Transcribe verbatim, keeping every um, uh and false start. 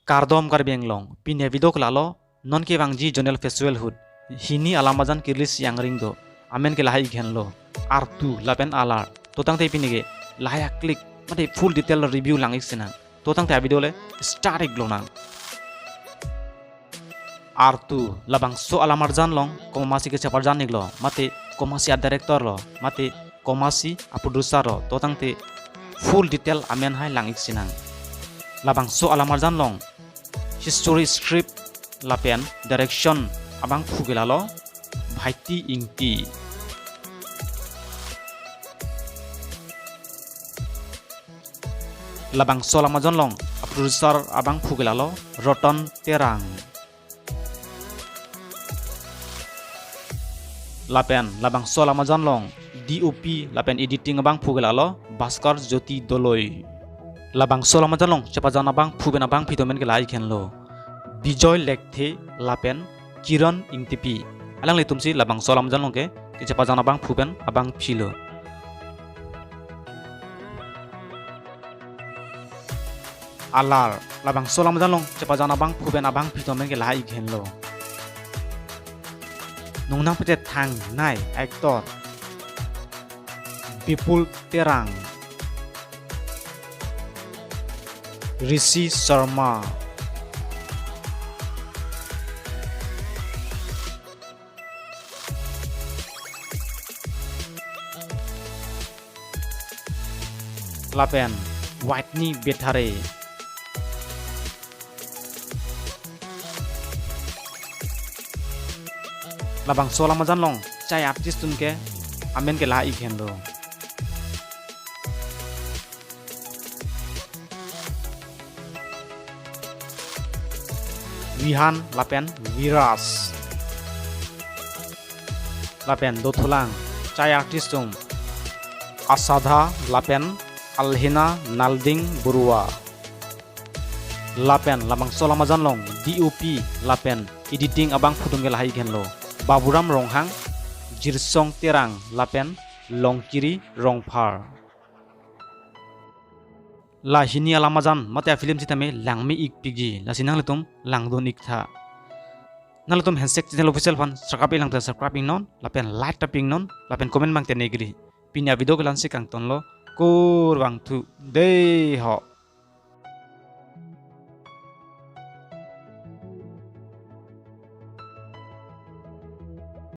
Kardom Karbi Anglong, pini avideo ke lalo, non kevangji Zonal Festival ahut hini alam ajan ke-release angring do, amen ke lahai ik henlo, Artu lapen Alar. To tangte pini ke lahai a-click mate full detail review lang ik sinang. To tangte avideo le start ik lonang. Artu, labangso alam arjan along komatsi kecheparjan iklo, mate komatsi a-director lo, mate komatsi a-producer lo, to tangte full detail amen hai lang ik sinang. Labangso alam arjan along history, script lapen direction abangphu ke lalo Bhaiti Ingti. Labangso alam arjan along a-producer abangphu ke lalo Roton Terang. Lapen labangso alam arjan along D O P lapen editing abangphu ke lalo Bhaskar Jyoti Doloi. Labangso alam arjan along cheparjan abangphu pen abangphi atum amen ke lahai ik henlo, Bijoy Lekthe lapen Kiran Ingtipi. Alanglitumsi labangso alam arjan along ke kecheparjan abangphu pen abangphi lo. Alar, labangso alam arjan along cheparjan abangphu pen abangphi atum amen ke lahai ik henlo, nongnang pete thangnai actor Bipul Terang, Rishi Sharma, lapen Whitney Bethare. Labangso alam arjan along chai artist atum ke amen ke lahai ik henlo, Vihan lapen Viras. Lapen dothulang chai artist atum Asadha lapen Alhena Nalding Borua. Lapen labangso alam arjan along D O P lapen editing abangphu atum ke lahai ik henlo, Baburam Ronghang, Jirsong Terang lapen Longkiri Rongphar. La hini alam arjan mate a-film sitame langme ik pikji, lasi nanglitum langdun ik tha. Nanglitum Handshake Channel Official aphan subscribe ilang te subscribe iknon, lapen like ta pi iknon, lapen comment abang tengne gri. Pini avideo ke la-ansi kangtonlo, kurvangthu, dei ho.